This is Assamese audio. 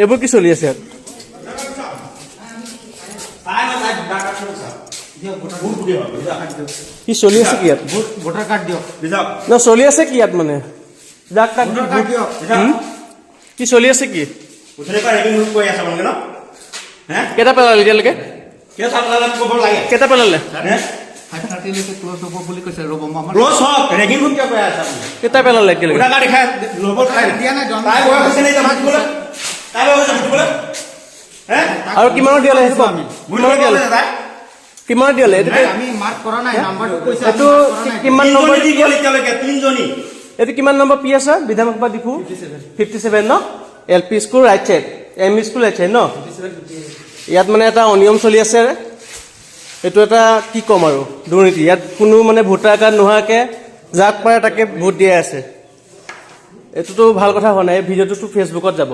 এইবোৰ কি চলি আছে ইয়াত? তাই নহয়, তাই ভোটাৰ কাৰ্ডখন চাওক। ভোট দিয়ক, কি চলি আছে কি ইয়াত? ভোটাৰ কাৰ্ড দিয়ক। দিয়ক। ন, চলি আছে কি ইয়াত? মানে যাক তাক ভোটাৰ কাৰ্ড দিয়ক। হুম? কি চলি আছে কি? উঠনিৰ পৰা ৰেগিং কৰি আছে আপোনালোকে ন? হে? কেইটা পেলালে এতিয়ালৈকে? কিয় চাব ক'ব লাগে? কেইটা পেলালে? হে? 5:30লৈকে ক্ল'জ হ'ব বুলি কৈছে। ৰ'ব, মই আমাৰ ক্ল'জ হওক, ৰেগিং ৰুম কিয় কৰি আছে আপুনি? কেইটা পেলালে এতিয়ালৈকে? ভোটাৰ কাৰ্ড দেখাই ল'ব। তাই দিয়া নাই, তাই বয়স হৈছে নে এতিয়া ভোট দিবলৈ? তাই বয়স হৈছে ভোট দিবলৈ? হে? আৰু কিমানত দিয়ালে সেইটো কওক। ভোট কিমানত দিব দিয়ালে? তাই? কিমানত দিয়ালে এইটো? আমি মাৰ্ক কৰা নাই, নাম্বাৰটো কৈছে। এইটো কিমান নম্বৰ? তিনজনী দি গ'ল এতিয়ালৈকে, তিনজনী। এইটো কিমান নম্বৰ পি আছে? বিধানসভা ডিফু 57 ন? L P school right side, M E school right side ন? ইয়াত মানে এটা অনিয়ম চলি আছে। এইটো এটা কি ক'ম আৰু, দুৰ্নীতি। ইয়াত কোনো মানে ভোটাৰ কাৰ্ড নোহোৱাকৈ যাক পাৰে তাকে ভোট দিয়াই আছে। এইটোতো ভাল কথা হোৱা নাই। এই ভিডিঅ'টোতো ফেচবুকত যাব।